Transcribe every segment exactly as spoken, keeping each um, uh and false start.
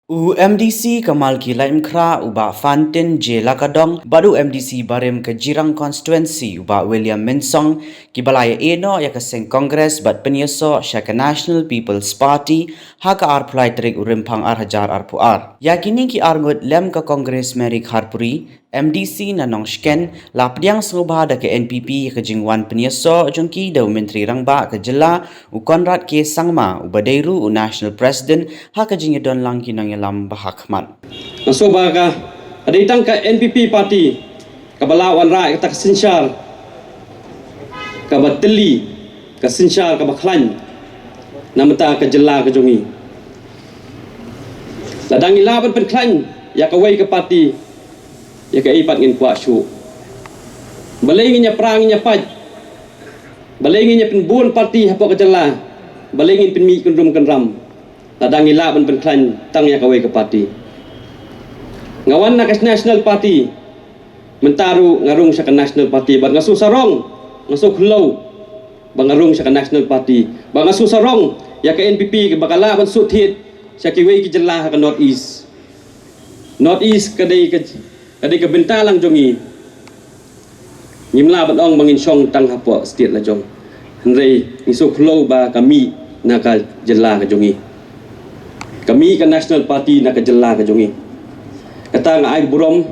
U MDC ka Malki Laitumkhrah u Bah Fantin J Lakadong bad u MDC barim ka Jirang Constituency u Bah William Mynsong kiba la ïa ïehnoh ïa ka seng Congress bad pynïasoh sha ka National People's Party ha ka arphew lai tarik u Rymphang ar hajar arphew ar. Ïa kine ki arngut lem ka Congress Mary Kharpuri, MDC na Nongshken, la pdiang sngewbha da ka NPP ïa ka jingwan pynïasoh jong ki da u Myntri Rangbah ka jylla u Conrad K Sangma uba dei ruh u National President ha ka jingïadon lang ki nongïalam ba ha khmat. Nga sngewbha ka, ka dei tang ka NPP party kaba la wanrah ïa kata ka synshar kaba tylli, ka synshar kaba khlaiñ na bynta ka jylla ka jong ngi. Lada ngi lah ban pynkhlaiñ ïa kawei ka party, ïa kaei pat ngin kwah shuh? Balei ngin ïa pra ngin ïa pait? Balei ngin ïa pynbun party hapoh ka jylla? Balei ngin pynmih kynrum kynram lada ngi lah ban pynkhlaiñ tang ïa kawei ka party? Nga wan na ka National Party, mynta ruh nga rung sha ka National Party bad nga shu sarong, nga shu khloo ba nga rung sha ka National Party, ba nga shu sarong ïa ka NPP ba ka lah ban shu thied sha kiwei ki jylla ha ka North East. North East ka dei ka, ka dei ka bynta lang jong ngi. Ngim lah ban ong ba ngin shong tang hapoh state la jong. Hynrei ngi shu khloo ba ka mih na ka jylla ka jong ngi, ka mih ka National Party na ka jylla ka jong ngi. Kata nga ai burom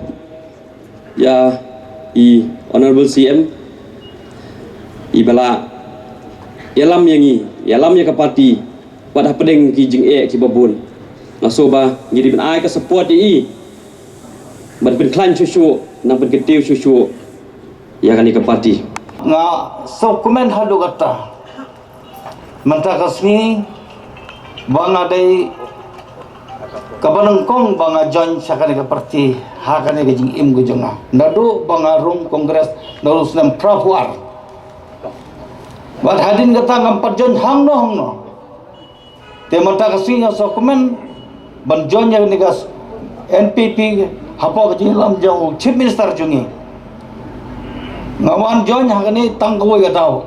ïa i Honorable CM iba la ïalam ïa ngi, ïalam ïa ka party bad hapdeng ki jingeh kiba bun. Nga sngewbha ngi dei ban ai ka support ïa i ban pynkhlaiñ shuh shuh, nang pynkyntiew shuh shuh ïa kane ka party. Nga sngewkmen haduh katta mynta ka sngi ba nga dei kaba nyngkong ba nga join sha kane ka party ha kane ka jingim ka jong nga. Naduh ba nga rung Congress naduh snem phra phew ar. Bad hadien kata ngam pat join hangno hangno. Te mynta ka sngi nga sngewkmen ban join ïa kane ka NPP hapoh ka jingïalam jong u Chief Minister jong ngi. Nga wan join ha kane tang kawei ka daw.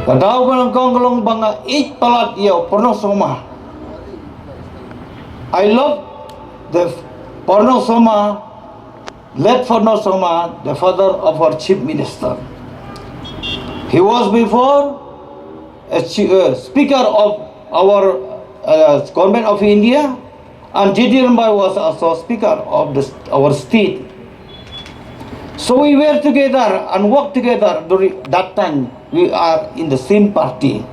Ka daw ba nyngkong ka long ba nga ïeit palat ïa u Purnawsama. I love the Purnawsama, late Purnawsama, the father of our Chief Minister. He was before a chi-, uh, speaker of our, uh, Government of India, and J D Rambai was also speaker of the, our state. So we were together and worked together during that time. We are in the same party.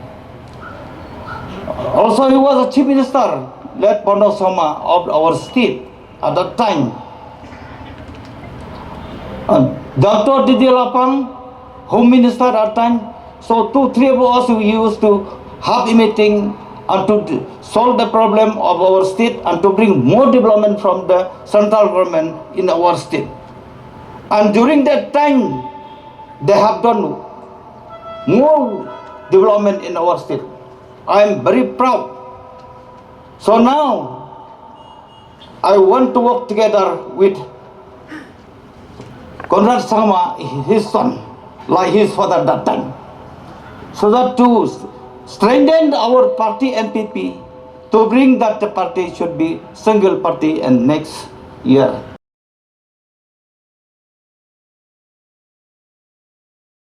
Also, he was a chief minister, late Purnawsama of our state at that time. And Doctor Didier Lapang, home minister at that time. So two, three of us, we used to have a meeting and to d-, solve the problem of our state and to bring more development from the central government in our state. And during that time, they have done more development in our state. I am very proud. So now, I want to work together with Conrad Sangma, his son, like his father that time, so that to strengthen our party N P P, to bring that the party should be single party and next year.